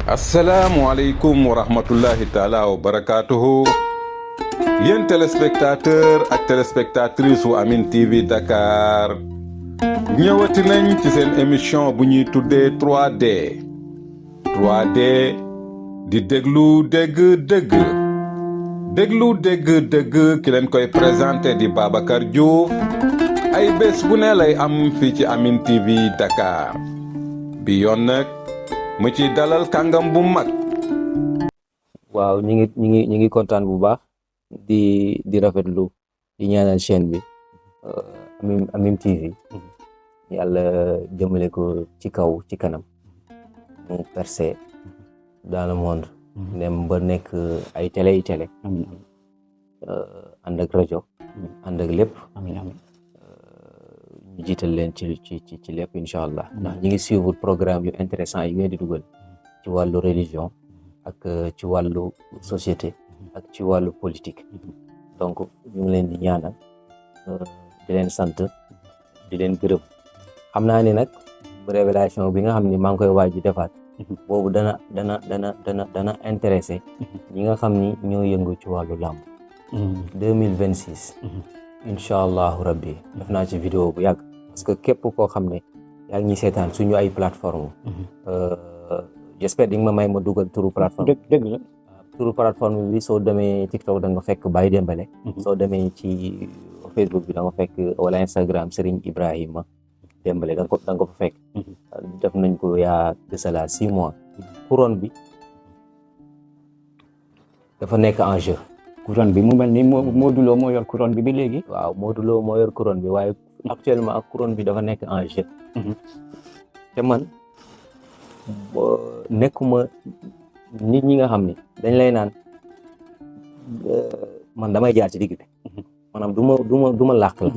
asalaamualeykum wa rahmatullahi taala wa barakatuhu yéen téléspectateur ak téléspectatrice wu Amine TV Dakar ñëwati nañ ci seen émission bu ñuy tuddee 3D 3D di déglu dégg dëgg déglu dégg dëgg ki leen koy présenté di Babacar Diouf ay bés bu ne lay am fii ci Amine TV Dakar bi yoon nag mu ci dalal kàngam bu mag. waaw ñu ngi kontaan bu baax di rafetlu di ñaanal chaîne bi Amine TV yàlla jëmale ko ci kaw ci kanam mu percé dans le monde nem ba nekk ay télé ànd ak rajo ànd ak lépp ñu jiital leen ci lépp incha allah ndax ñu ngi suivre programme yu intéressant yi ngeen di dugal ci wàllu religion ak ci wàllu société ak ci wàllu politique donc ñu ngi leen di ñaanal di leen sant di leen gërëm xam naa ne nag révélation bi nga xam ni maa ngi koy waaj di defaat boobu dana intéressé ñi nga xam ni ñoo yëngu ci wàllu làmb 2026 incha allahu rabbi def naa ci vidéo bu yàgg parce que képp koo xam ne yaa ngi ñuy seetaan suñu ay plateforme j'espère di nga ma may ma dugal turu plateforme dëgg la turu plateforme bi soo demee TikTok da nga fekk Baye Dembélé soo demee ci Facebook bi da nga fekk wala Instagram Serigne Ibrahima Dembélé da nga ko fa fekk def nañ ko yaa de cela 6 mois couronne bi dafa nekk en jeu couronne bi mu mel ni Modou Lo moo yor couronne bi léegi waaw Modou Lo moo yor couronne bi waaye actuellement ak couronne bi dafa nekk en jeu te man nekkuma nit ñi nga xam ne dañ lay naan man damay jaar ci digg bi maanaam du ma làq la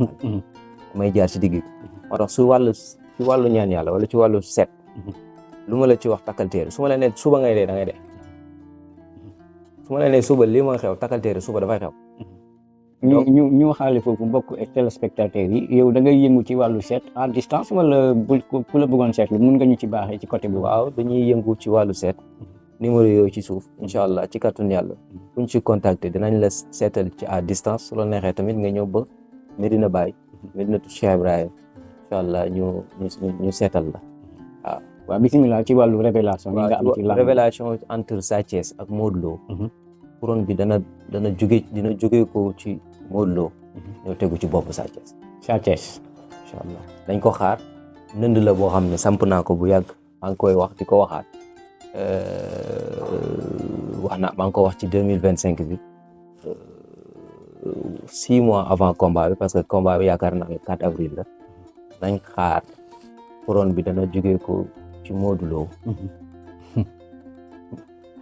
damay jaar ci digg bi moo tax ci wàllu ñaan yàlla wala ci wàllu seet lu ma la ci wax takkal téere su ma la nee suba ngay dee da ngay dee su ma la nee suba lii ma xew takkal téere suba dafay xew ñu waxaale foofu mbokk téléspectateurs yi yow da ngay yëngu ci wàllu seet à distance wala ku la bëggoon seetlu mun nga ñu ci baaxee ci côté bi waaw dañuy yëngu ci wàllu seet numéro yooyu ci suuf incha allah ci kàttanu yàlla buñ ci contacter dinañ la seetal ci à distance su la neexee tamit nga ñëw ba Medina Baye Medinatu Cheikh Ibrahima incha allah ñu seetal la waaw bisimilah ci wàllu révélation nga am ci révélation entre Sa Thiès ak Modou Lo couronne bi dina jóge ko ci Modou Lo ñoo tegu ci bopp Sa Thiès incha allah dañ ko xaar nënd la boo xam ne samp naa ko bu yàgg maa ngi koy wax di ko waxaat maa ngi ko wax ci 2025 bi 6 mois avant combat bi parce que combat bi yaakaar naa ne 4 avril la nañ xaar couronne bi dana jóge ko ci Modou Lo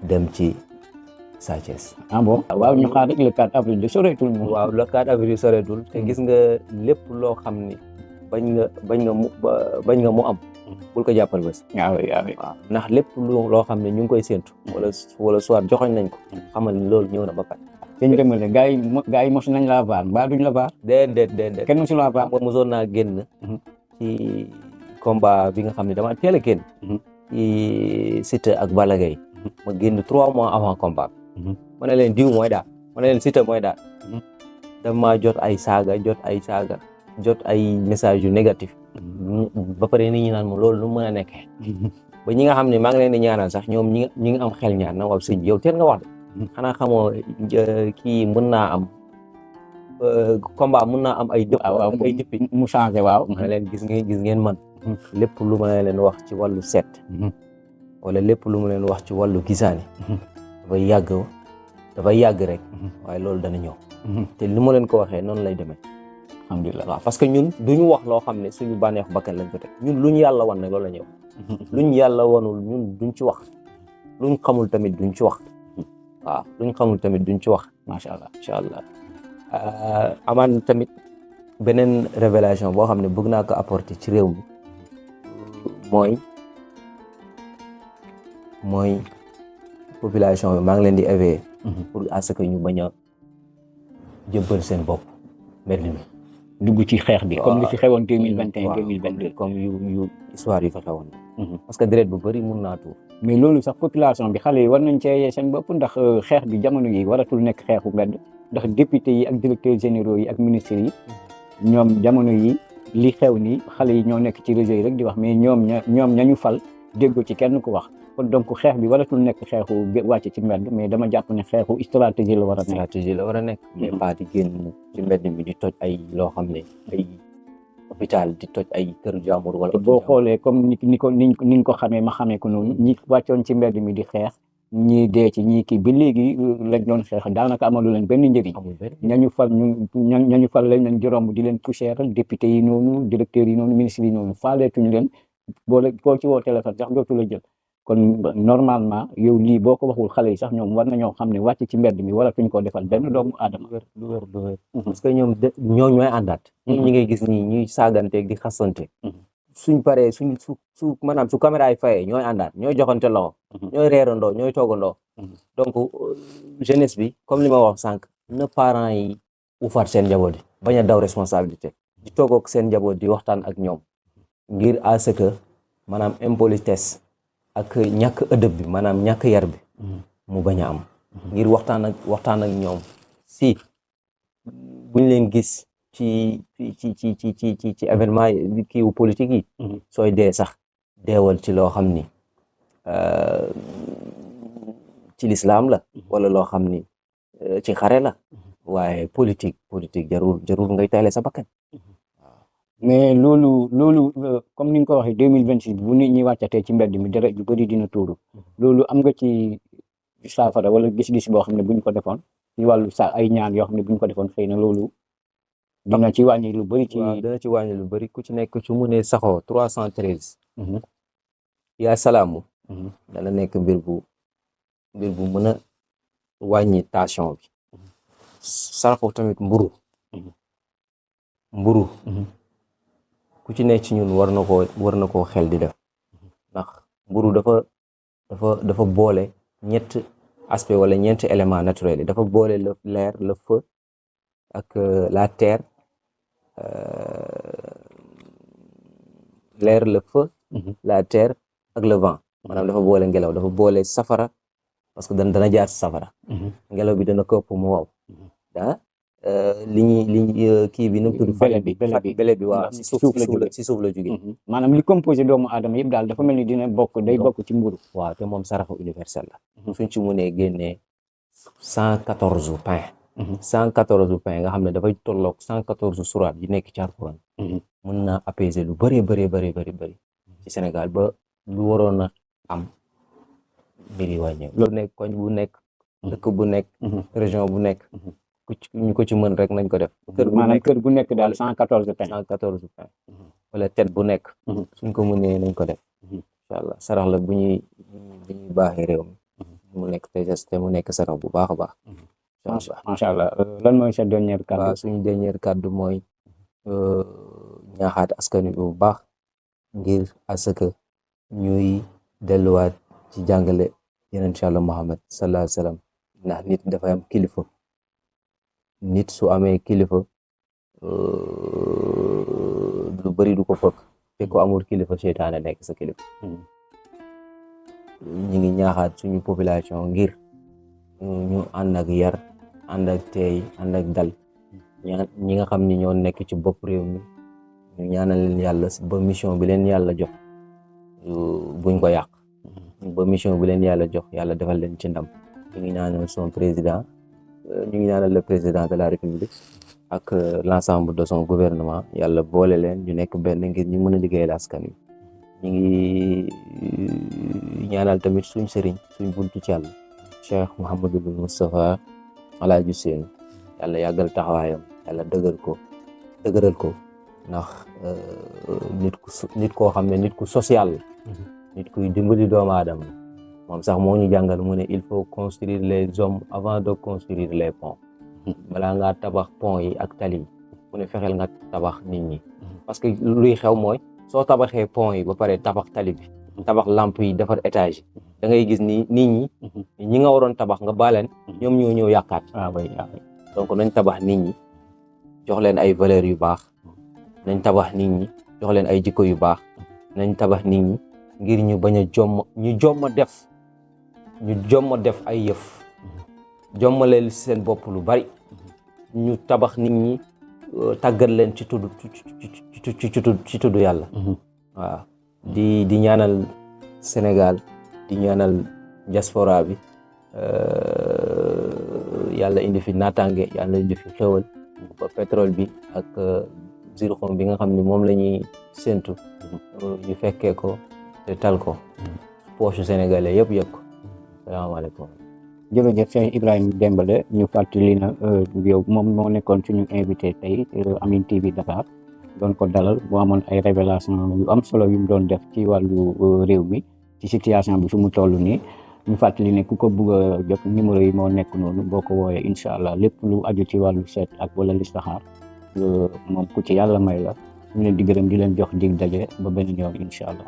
dem ci Sa Thiès. Bon waaw ñu xaar rek le 4 avril de soreetul moom. waaw le 4 avril soreetul te gis nga lépp loo xam ni bañ nga mu am. bul ko jàppal bés. waaw ndax lépp loo xam ne ñu ngi koy séntu. wala soit joxoñ nañ ko. xamal ni loolu ñëw na ba pare. sëñ Dembélé gars yi mos nañ laa vaar mbaa duñ la vaar. déedéet. kenn mosu laa vaar. mosoon naa génn. ci combat bi nga xam ne dama teel a génn. ci Siteu ak Balla Gaye. ma génn 3 mois avant combat. ma ne leen diw mooy daal ma ne leen Siteu mooy daal. dama jot ay saaga jot ay message yu négatif. ba pare nit ñi naan ma loolu lu mën a nekkee. ba ñi nga xam ne maa ngi leen di ñaanal sax ñoom ñi ngi am xel ñaan na waaw sëñ yow teel nga wax de. xanaa xamoo kii mën naa am combat mën naa am ay dëpp mu changé waaw. ma ne leen gis ngeen man. lépp lu ma leen wax ci wàllu seet. wala lépp lu ma leen wax ci wàllu gisaani. dafay yàgg rek. waaye loolu dana ñëw. te li ma leen ko waxee noonu lay demee. alhamdulilah waaw parce que ñun duñu wax loo xam ne suñu bànneexu bakkan lañ ko teg ñun luñ yàlla wan ne loolu la ñuy wax. luñ yàlla wanul ñun duñ ci wax. luñ xamul tamit duñ ci wax. waaw luñ xamul tamit duñ ci wax. macha allah incha allah amaan tamit beneen révélation boo xam ne bëgg naa ko apporter ci réew mi mooy population bi maa ngi leen di éveiller pour à ce que ñu bañ a jëbbal seen bopp mbedd mi dugg ci xeex bi comme li fi xewoon 2021 2022 comme yu histoire yu fa xewoon parce que deret bu bëri mun naa tuur mais loolu sax population bi xale yi war nañ cee yee seen bopp ndax xeex bi jamono yi waratul nekk xeexu mbedd ndax député yi ak directeurs généraux yi ak ministres yi ñoom jamono yi li xew ni xale yi ñoo nekk ci réseau yi rek di wax mais ñoom ñañu fal déggoo ci kenn ku wax kon donc xeex bi waratul nekk xeexu wàcc ci mbedd mais dama jàpp ne xeexu stratégie la war a nekk mais pas di génn ci mbedd mi di toj ay loo xam ne ay hôpital di toj ay kër jàmbur wala boo xoolee comme ni nga ko xamee ma xamee ko noonu ñi wàccoon ci mbedd mi di xeex ñii dee ci ñii kii ba léegi lañ doon xeex daanaka amalu leen benn njëriñ ñañu fal lañ leen di romb di leen poussiéral député yi noonu directeurs yi noonu ministres yi noonu faaleetuñu leen boo ci woo téléphone sax dootu la jël kon normalement yow lii boo ko waxul xale yi sax ñoom war nañoo xam ne wàcc ci mbedd mi waratuñ koo defal benn doomu aadama lu wér parce que ñoom ñooy àndaat ñi ngay gis nii ñuy saaganteeg di xasante suñ paree su maanaam su caméra yi fayee ñooy àndaat ñooy joxante loxo ñooy reerandoo ñooy toogandoo donc jeunesse bi comme li ma wax sànq na parents yi ufaat seen njaboot yi bañ a daw responsabilité di toog ak seen njaboot di waxtaan ak ñoom ngir à ce que maanaam impolitesse ak ñàkk ëdëb bi maanaam ñàkk yar bi mu bañ a am ngir waxtaan ak ñoom si buñ leen gis ci événement yi kiiwu politique yi sooy dee sax deewal ci loo xam ni ci lislaam la wala loo xam ni ci xare la waaye politique jarul ngay tayle sa bakkan mais loolu comme ni nga ko waxee 2026 bu nit ñi wàccatee ci mbedd mi deret yu bëri dina tuuru loolu am nga ci saafara wala gis-gis boo xam ne buñ ko defoon ci wàllu ay ñaan yoo xam ne buñ ko defoon xëy na loolu dina ci wàññi lu bëri dina ci wàññi lu bëri ku ci nekk ci mu ne saxoo 313 yaa salaamu dana nekk mbir bu mën a wàññi tension bi saraxu tamit mburu ku ci nekk ci ñun war na koo xel di def ndax mburu dafa boole ñett aspect wala ñeenti élément naturel yi dafa boole l'air le feu ak la terre l'air le feu la terre ak le vent maanaam dafa boole ngelaw dafa boole safara parce que dana jaar safara ngelaw bi dana këpp mu waw kii bi nu mu tudd bele bi waaw si suuf la jóge maanaam li composé doomu aadama yëpp daal dafa mel ni dina bokk ci mburu waaw te moom saraxu universel la suñ ci mënee génnee 114 pain nga xam ne dafay tolloog 114 suraat yi nekk ci Alxuraan mën naa apaiser lu bëri ci Sénégal ba lu waroon a am mbir yi wàññeeku loolu nekk koñ bu nekk dëkk bu nekk région bu nekk ñu ko ci mën rek nañ ko def kër bu nekk daal 114 pain wala tet bu nekk suñ ko mënee nañ ko def incha allah sarax la bu ñuy baaxee réew mi mu nekk te mu nekk sarax bu baax a baax macha allah lan mooy sa dernière kàddu waaw suñu dernière kàddu mooy ñaaxaat askan wi bu baax ngir à ce que ñuy delluwaat ci jàngale yeneen incha allah Muhammad sallallahu alayhi wa sallam ndax nit dafay am kilifa nit su amee kilifa lu bari du ko fëkk te ko amul kilifa seytaane nekk sa kilifa ñu ngi ñaaxaat suñu population ngir ñu ànd ak yar ànd ak teey ànd ak dal ñi nga xam ni ñoo nekk ci bopp réew mi ñu ñaanal leen yàlla ba mission bi leen yàlla jox buñ ko yàq ba mission bi leen yàlla jox yàlla defal leen ci ndam ñu ngi ñaanal son président ñu ngi ñaanal le président de la république ak l'ensemble de son gouvernement yàlla boole leen ñu nekk benn ngir ñu mën a liggéeyal askan wi ñu ngi ñaanal tamit suñ sëriñ suñ buntu ci yàlla Cheikh Mouhamadul Moustapha Alaaji Seen yàlla yàggal taxawaayam yàlla dëgëral ko ndax nit koo xam ne nit ku social la nit kuy dimbali doomu aadama moom sax moo ñu jàngal mu ne il faut construire les hommes avant de construire les ponts balaa ngaa tabax pont yi ak tali yi mu ne fexeel nga tabax nit ñi parce que luy xew mooy soo tabaxee pont yi ba pare tabax tali bi tabax lampe yi defar étage da ngay gis ni nit ñi nga waroon tabax nga baaleen ñoom ñoo ñëw yàqaat donc nañ tabax nit ñi jox leen ay valeurs yu baax nañ tabax nit ñi jox leen ay jikko yu baax nañ tabax nit ñi ngir ñu bañ a jomma def ay yëf jommaleel seen bopp lu bari ñu tabax nit ñi tàggat leen ci tudd yàlla waaw di ñaanal Sénégal di ñaanal diaspora bi yàlla indi fi naataange yàlla indi fi xéwal ba pétrole bi ak zircon bi nga xam ne moom la ñuy séntu ñu fekkee ko te tal ko poche sénégalais yëpp yëpp ko salaamaaleykum. jërëjëf Cheikh Ibrahima Dembélé ñu fàttali na yow moom moo nekkoon suñu invité tey Amine TV Dakar doon ko dalal boo amoon ay révélation yu am solo yu mu doon def ci wàllu réew mi ci situation bi fu mu toll nii ñu fàttali ne ku ko bëgg a jot numéro yi moo nekk noonu boo ko wooyee incha allah lépp lu aju ci wàllu seet ak wala listixaar moom ku ci yàlla may la ñu leen di gërëm di leen jox dig daje ba beneen yoon incha allah.